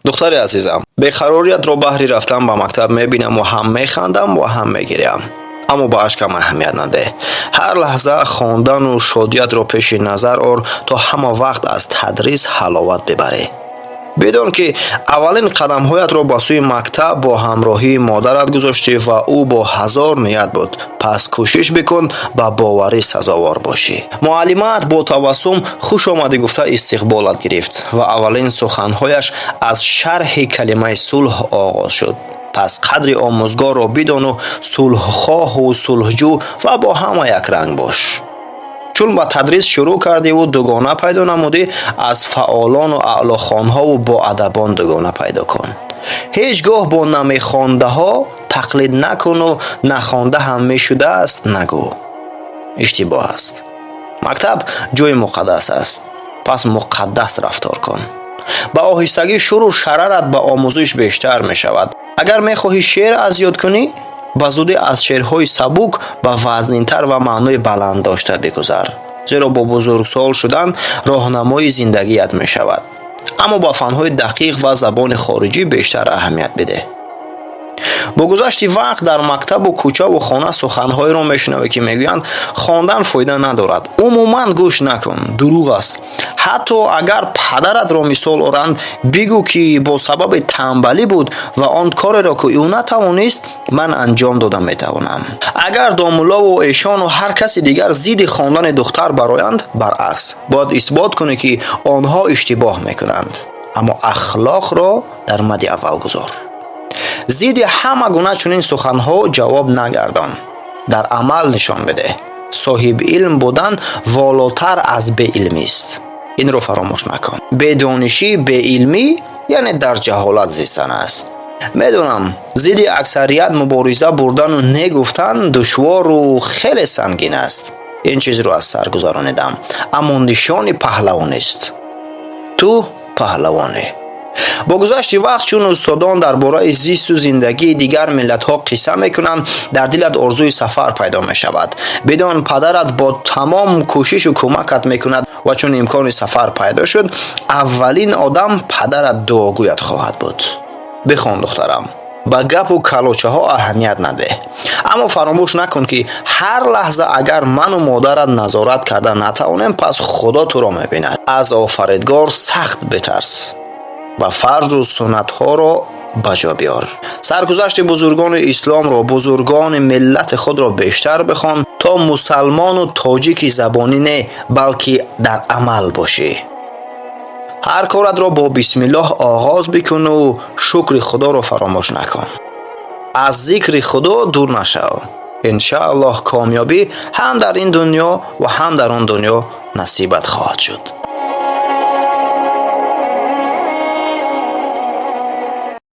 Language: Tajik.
Духтари азизам, беқарориятро баҳри рафтан ба мактаб мебинаму ҳам механдам ва ҳам мегирям, аммо ба ашкам аҳамият надеҳ. Ҳар лаҳза хондану шодиятро пеши назар ор, то ҳама вақт аз тадрис ҳаловат бибарӣ. Бидон, ки аввалин қадамҳоятро ба сӯи мактаб бо ҳамроҳии модарат гузоштӣ ва ӯ бо ҳазор ният буд. Пас кӯшиш бикун, ба боварӣ сазовор бошӣ. Муаллимаат бо табассум «Хуш омадӣ» гуфта истиқболат гирифт ва аввалин суханҳояш аз шарҳи калимаи сулҳ оғоз шуд. Пас қадри омӯзгорро бидону сулҳхоҳу сулҳҷӯ ва бо ҳама якранг бош. Чун ба тадрис шурӯъ кардиву дугона пайдо намудӣ, аз фаъолону аълохонҳову боадабон дугона пайдо кун. Ҳеҷ гоҳ бо намехондаҳо тақлид накуну «Нахонда ҳам мешудааст» нагӯ, иштибоҳ аст. Мактаб ҷои муқаддас аст, пас муқаддас рафтор кун. Ба оҳистагӣ шӯру шарарат ба омӯзиш бештар мешавад. Агар мехоҳӣ шеър аз ёд кунӣ, ба зудӣ аз шеърҳои сабук ба вазнинтар ва маънои баланд дошта бигузар, зеро бо бузургсол шудан роҳнамои зиндагият мешавад. Аммо ба фанҳои дақиқ ва забони хориҷӣ бештар аҳамият бидеҳ. Бо гузашти вақт дар мактабу кӯчаву хона суханҳоеро мешунавӣ, ки мегӯянд, хондан фоида надорад. Умуман гӯш накун, дурӯғ аст. Ҳатто агар падаратро мисол оранд, бигӯ, ки бо сабаби тамбалӣ буд ва он кореро, ки ӯ натавонист, ман анҷом дода метавонам. Агар домуллову эшону ҳар каси дигар зидди хондани духтар бароянд, баръакс, бояд исбот кунӣ, ки онҳо иштибоҳ мекунанд. Аммо ахлоқро дар мадди аввал гузор. Зидди ҳама гуна чунин суханҳо ҷавоб нагардон, дар амал нишон бидеҳ. Соҳиби илм будан волотар аз беилмист, инро фаромӯш накун. Бедонишӣ, беилмӣ, яъне дар ҷаҳолат зистан аст. Медонам, зидди аксарият мубориза бурдану не гуфтан душвору хеле сангин аст. Ин чизро аз сар гузаронидам, аммо нишони паҳлавонист. Ту паҳлавонӣ. Бо гузашти вақт, чун устодон дар бораи зисту зиндагии дигар миллатҳо қисса мекунанд, дар дилат орзуи сафар пайдо мешавад. Бидон, падарат бо тамом кӯшишу кӯмакат мекунад ва чун имкони сафар пайдо шуд, аввалин одам падарат дуогӯят хоҳад буд. Бихон, духтарам, ба гапу калочаҳо аҳамият надеҳ. Аммо фаромӯш накун, ки ҳар лаҳза агар ману модарат назорат карда натавонем, пас Худо туро мебинад. Аз Офаридгор сахт битарс ва фарзу суннатҳоро ба ҷо биёр. Саргузашти бузургони исломро, бузургони миллати худро бештар бихон, то мусалмону тоҷики забонӣ не, балки дар амал бошӣ. Ҳар коратро бо бисмиллоҳ оғоз бикуну шукри Худоро фаромӯш накун. Аз зикри Худо дур нашав. Иншааллоҳ, комёбӣ ҳам дар ин дунё ва ҳам дар он дунё насибат хоҳад шуд.